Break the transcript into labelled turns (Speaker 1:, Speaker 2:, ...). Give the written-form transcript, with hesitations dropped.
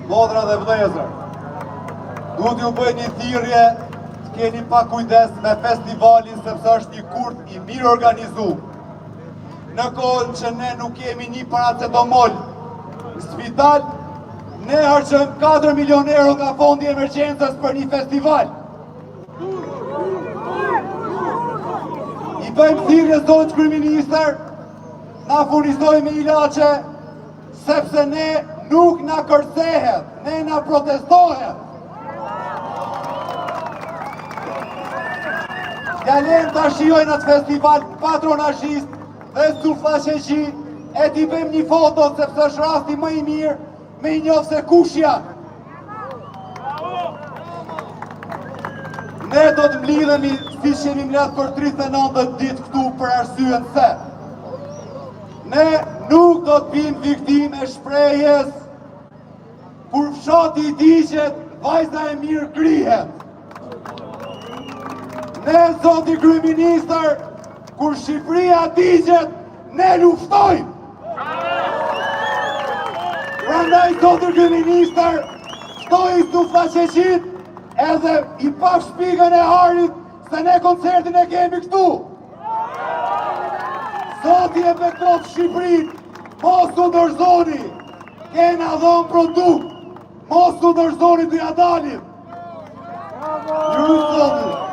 Speaker 1: Motra dhe vëllezër, duhet t'ju bëj një thirrje të keni pak kujdes me festivalin sepse është një kurth i mirorganizuar. Në kohën që ne nuk kemi një paracetamol në spital, ne harxhojmë 4 milion euro nga fondi i emergjencës për një festival. I bëjmë thirrje zotit kryeministër, na furnizojë me ilaçe, sepse ne nuk na kërcehet, ne na protestohet. T'ia lëmë ta shijojnë atë festival patronazhist dhe sufllaqexhi e t'i bëjmë një foto sepse është rasti më i mirë me i njoftë se kush janë. Ne do të mblidhemi siç jemi mbledh për 39 ditë këtu për arsyen se ne nuk do të bimë viktimë e shprehjes kur fshati digjet, vajza e mirë grihet. Ne, zoti kryeministër, kur Shqipëria digjet, ne luftojmë. Prandaj, zoti kryeministër, ftoji sufllaqexhinjtë edhe i pafsh pikën e arit se ne koncertin e kemi këtu. Zoti e bekoftë Shqipërinë, mos u dorëzoni, kena dhonë produkt, mos u dorëzoni të ja dalim. Ju rujtë Zoti.